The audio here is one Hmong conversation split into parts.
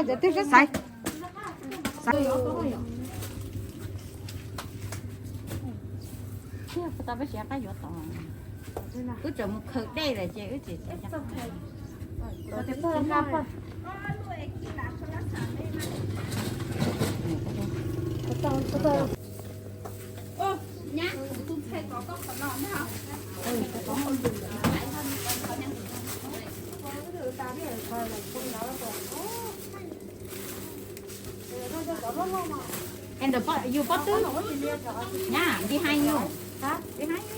Xaiv. Xaiv. Tau peb siav qab yuav tod. Wb tseem mus khaws dej lawm ces wb tseem Yus pob twb nyab behind you. Behind you.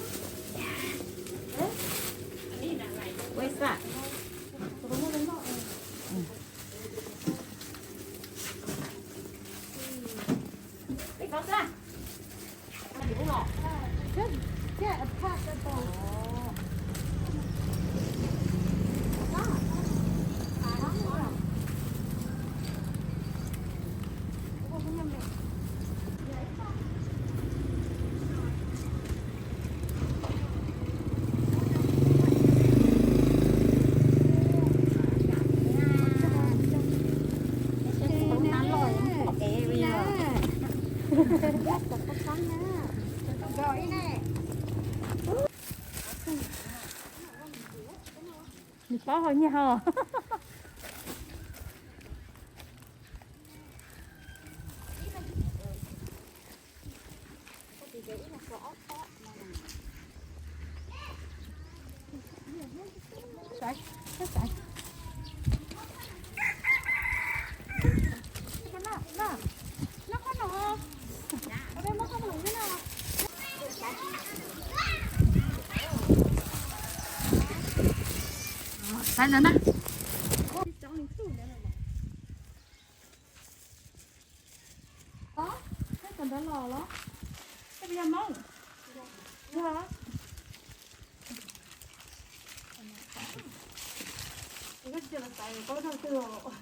Where's that? Peb kov xwb. Nws paub hau nyiaj hau. Saib ntawd na. Ov, koj tom ntawd los los? Koj puas yog Hmoob? Yog. Koj cia los xaiv koj nrog twg os?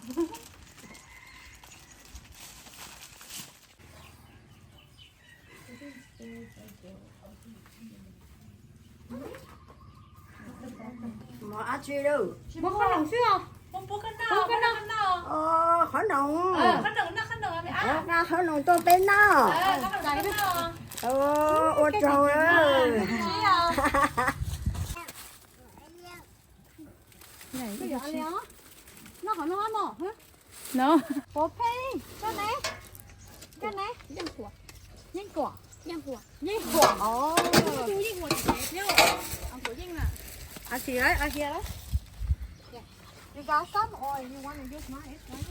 Mov ab tsi lawm? Mov qhob noom xwb os. Qhob noom. Qhob noom. Qhob noom tuaj peb noj. Ua tsaug. Noj qhov no mog. Puas pheej? Koj ne? Koj ne? Yeej Kuam. Yeej Kuam. Yeej Kuam. Ov. Yeej Kuam. Yeej Kuam. Yeej Kuam. Yeej Kuam. You got some or you want to use mine? It's right.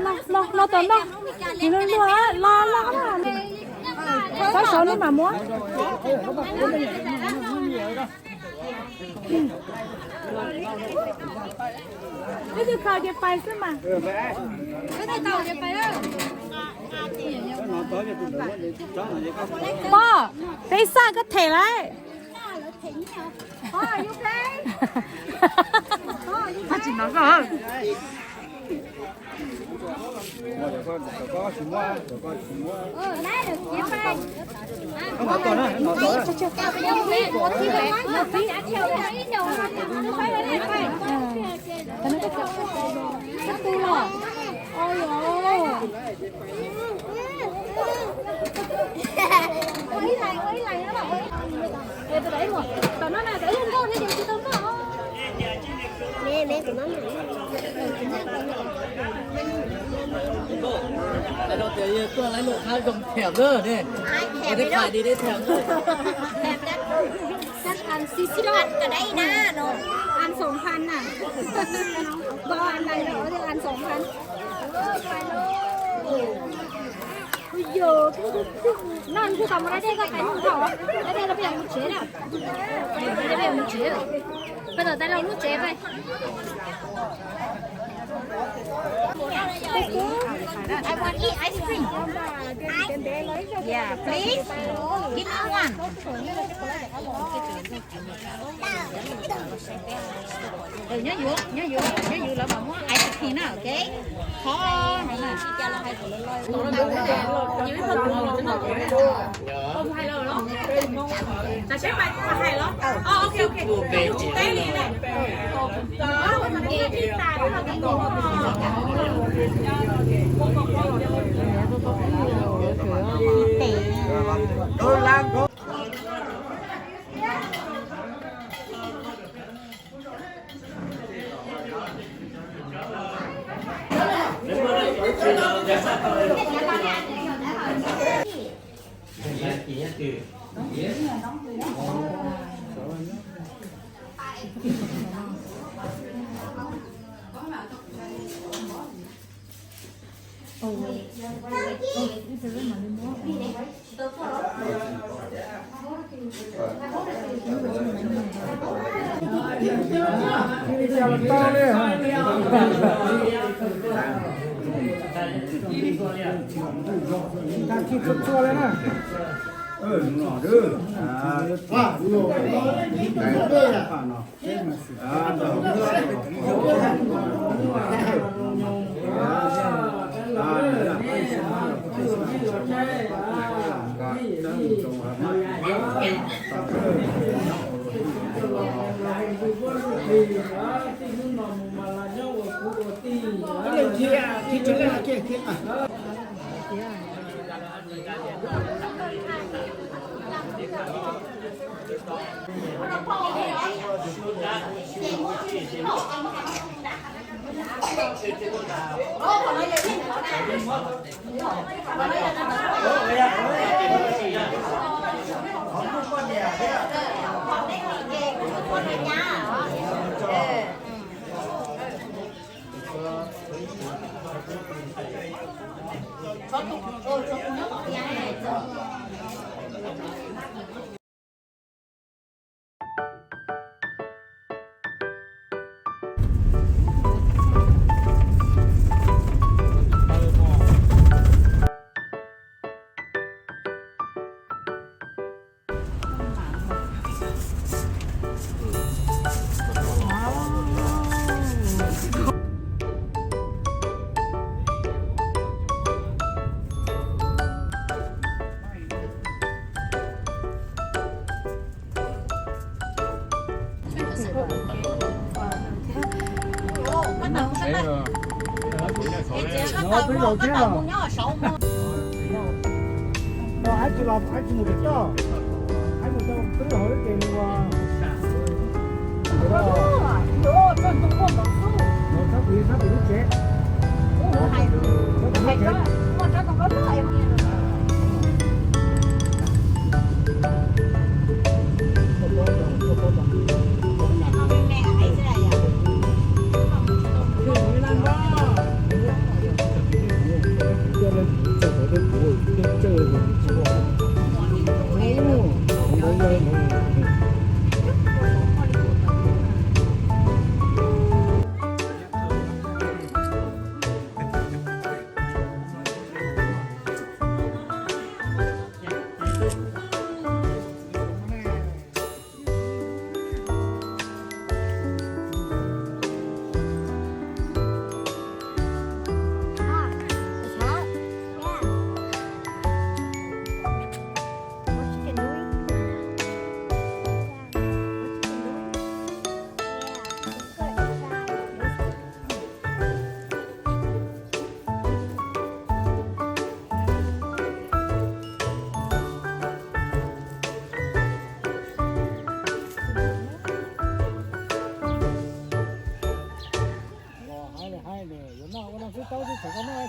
Los, los, los tom no. Nws luag luag, los, los. Pab saum no mas muab. Peb twb khaws tias pais xwb mas. Pog, peb xaj koj them lauj. Pab tsis hnov koj. Ua ib leeg, ua ib leeg no los ua ib leeg. Tus ntawd ib muag, tom no na, tus ntawd nkauj thiab ces tsis tau noj. Lawv tias yog tuaj laib lub qab zoo thiab lawm ne. Ua thiab khai di thiab. Chắc ăn xíu xíu đó. Ăn cái đấy đó, nó ăn sống phần à. Có ăn này nữa thì ăn sống phần. Ui dồi, nó ăn cái tầm ở đây, đây có cái nụ thỏ. Đây, đây là bây giờ một chế nè. Đây, đây là bây giờ một chế rồi. Bây giờ đây là một chế vậy. I want eat ice cream. Yeah, please. Give me one. Nyob yuav, nyob yuav, nyob yuav lawv mam muab ice cream na, ok? Qhov no na.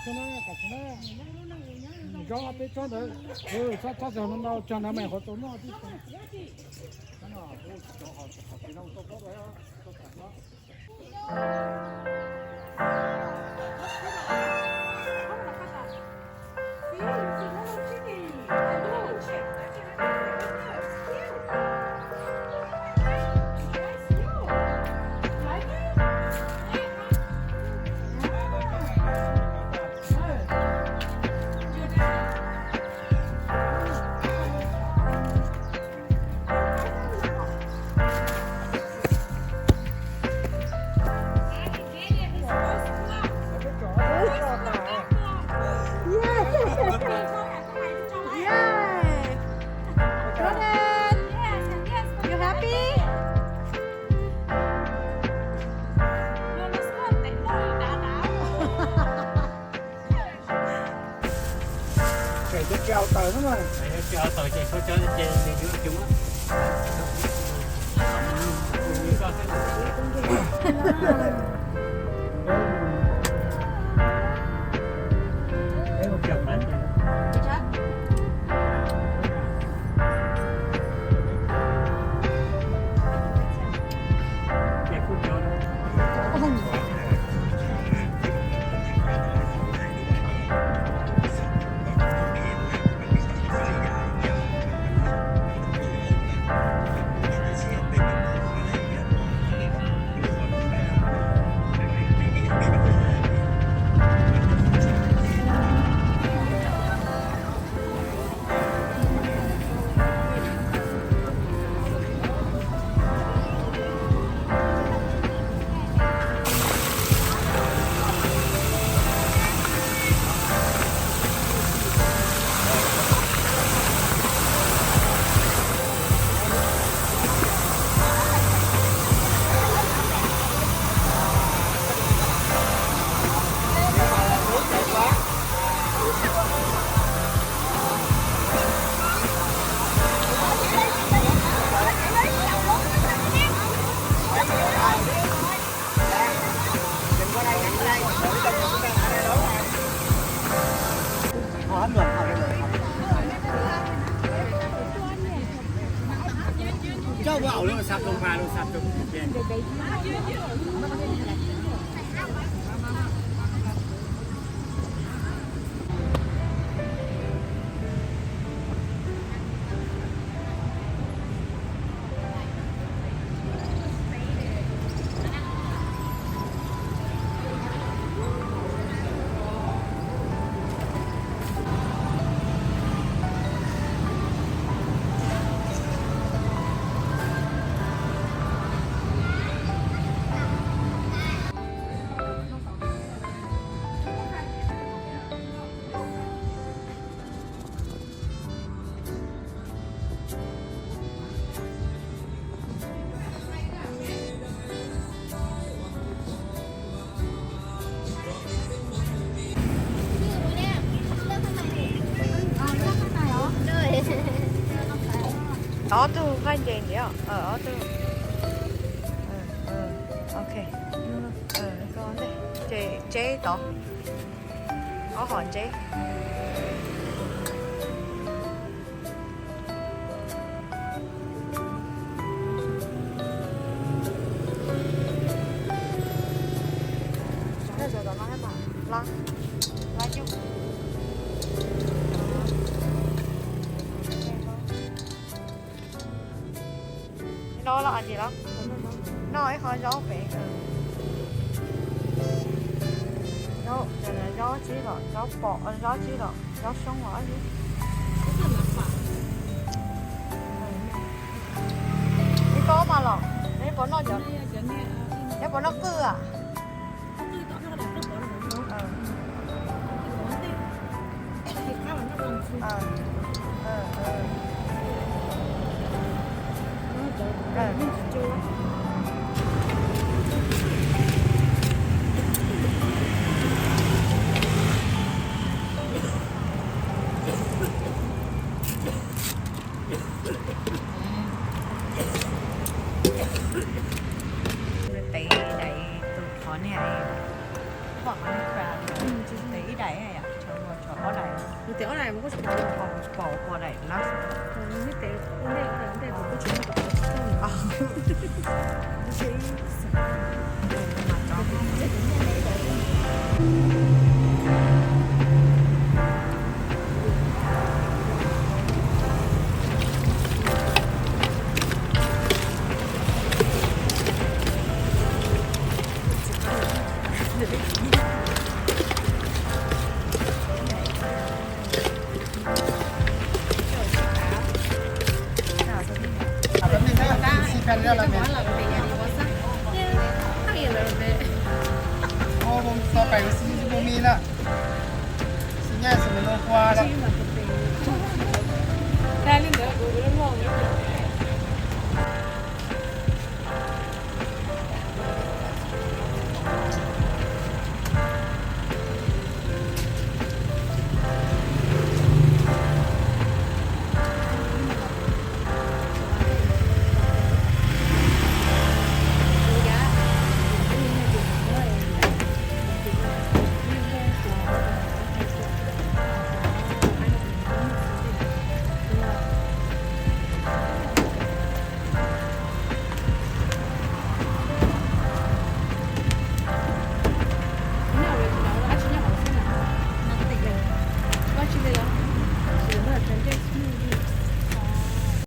Zaub peb tsob ntawd, tsob tsob no ntau tsag ntawd mas qhov tau noj tib. Yay! Jordan, you happy? Ces cov tsis hau taws xwb mas. Cov tsis hau taws ces koj cov ces yuav cov. Ob tug nqaij nce ntiav, ob tug. Ok. Ces tseb tod, ob hom tseb. Los, los ntsis los. Noj ib qho zaub pem. Zaub, zaub tsib los, zaub pom, zaub tsib los, zaub xyoob los. Ib pob mas los, neb puas noj cov, neb puas noj qwj a? Tev ib daim, tus qhov niag, pom qhov niag crab, tev ib daim. Tus tes ob daim mas kuj tsis pom, pom pom daim lab. Tus tes ua ntej, ua ntej tus kuj tsis muaj tus tau. Ua, ua pais xwb, ua me lawm. Xwb nyaj xwb me lua kua lawm.